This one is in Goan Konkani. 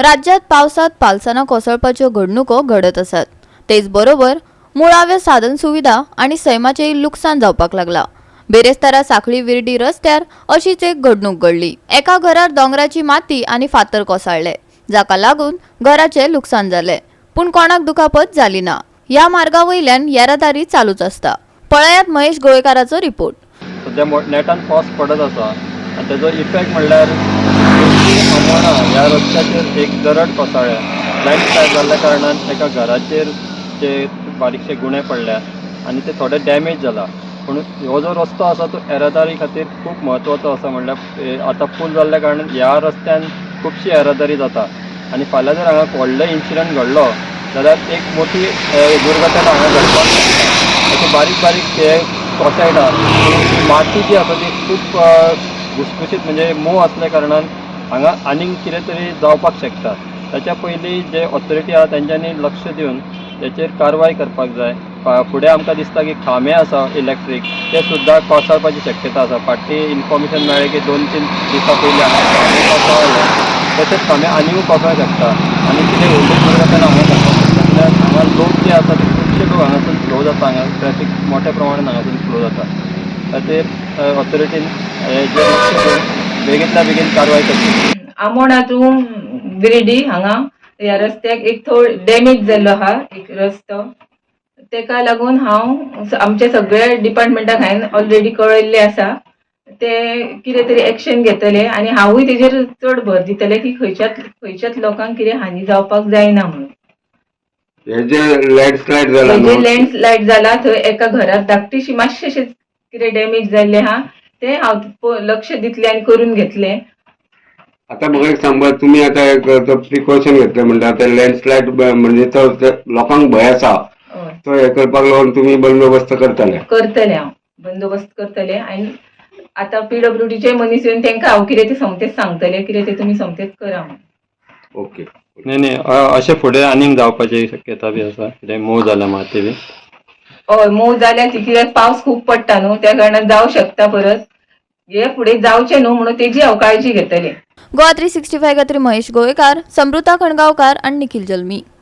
राज्यात पावसात पालसानां कोसळपाच्यो घडणुको घडत आसात. तेच बरोबर मुळाव्यो साधन सुविधा आनी सैमाचेंय लुकसाण जावपाक लागला. बिरेस्तारा सांखळी विर्डी रस्त्यार अशीच एक घडणूक घडली. एका घरार दोंगराची माती आनी फातर कोसळ्ळे, जाका लागून घराचें लुकसाण जालें, पूण कोणाक दुखापत जाली ना. ह्या मार्गा वयल्यान येरादारी चालूच आसता. पळयात महेश गोवेकाराचो रिपोर्ट. सद्या नेटान पावस पडत आसा आनी तेजो इफेक्ट म्हणल्यार आमोणा ह्या रस्त्याचेर एक दरड कोसळ्ळ्या. लँडस्लायड जाल्ल्या कारणान एका घराचेर जे बारीकशे गुणे पडल्या आनी ते थोडे डॅमेज जाला. पूण हो जो रस्तो आसा तो येरादारी खातीर खूब म्हत्वाचो आसा. म्हणल्यार आतां पूल जाल्ल्या कारणान ह्या रस्त्यान खुबशी येरादारी जाता आनी फाल्यां जर हांगा व्हडलो इन्सिडंट घडलो जाल्यार एक मोठी दुर्घटना हांगा घडपाक शकता. अशे बारीक बारीक हे कोसळटा. माती जी आसा ती खूब घुसघुशीत, म्हणजे मोव आसल्या कारणान हांगा आनीक कितें तरी जावपाक शकता. ताच्या पयलीं जे ऑथॉरिटी आहा तेंच्यांनी लक्ष दिवन हेचेर कारवाय करपाक जाय. फुडें आमकां दिसता की खांबे आसा इलेक्ट्रीक, ते सुद्दां कोसळपाची शक्यता आसा. फाटीं इन्फॉर्मेशन मेळ्ळें की 2-3 दिसां पयलीं हांगा खांबे कोसळ्ळे. तशेंच खांबे आनीकूय कोसळूंक शकता आनी कितें व्हडली दुर्घटना हांगा घडपाक शकता. कित्याक हांगा लोक जे आसा ते खुबशे लोक हांगासून फ्लो जाता. हांगा ट्रॅफीक मोठ्या प्रमाणान हांगासून फ्लो जाता. खातीर ऑथॉरिटीन हेजेर लक्ष दिवन बेगींतल्या बेगीन कारवाय करची. आमोणा टू विर्डी हांगा ह्या रस्त्याक एक थोड डॅमेज जाल्लो आहा एक रस्तो. तेका लागून हांव आमच्या सगळ्या डिपार्टमेंटाक हांवें ऑलरेडी कळयल्लें आसा. ते कितें तरी एक्शन घेतले आनी हांवूय तेजेर चड भर दितलें की खंयच्याच खंयच्याच लोकांक कितें हानी जावपाक जायना म्हणून. हे जे लँडस्लायड जाला जे न्हू, लँडस्लायड जाला थंय एका घरात धाकटीशी मातशें कितें डॅमेज जाल्लें आहा, तें हांव लक्ष दितलें आनी करून घेतलें. आता म्हाका एक सांग, तुमी आतां एक तो प्रिकॉशन घेतले म्हणटा, आतां लँडस्लायड म्हणजे तो ते लोकांक भंय आसा. हय. तो हे करपाक लागून तुमी बंदोबस्त करतले? करतलें, हांव बंदोबस्त करतलें आनी आतां पीडब्ल्यूडीचे मनीस येवन तांकां हांव कितें तें सोमतेंच सांगतलें, कितें तें तुमी सोमतेंच करा म्हणून. ओके. न्ही न्ही, अशें फुडें आनीक जावपाची शक्यता बी आसा? कितें मोव जाल्या माती बी? हय, मोव जाल्या ती, कित्याक पावस खूब पडटा न्हू, त्या कारणान जावं शकता. परत हे फुडें जावचें न्हू म्हणून तेजी हांव काळजी घेतलें. गोवा 365 खातीर महेश गोवेकार, समृता खणगांवकार आनी निखिल जल्मी.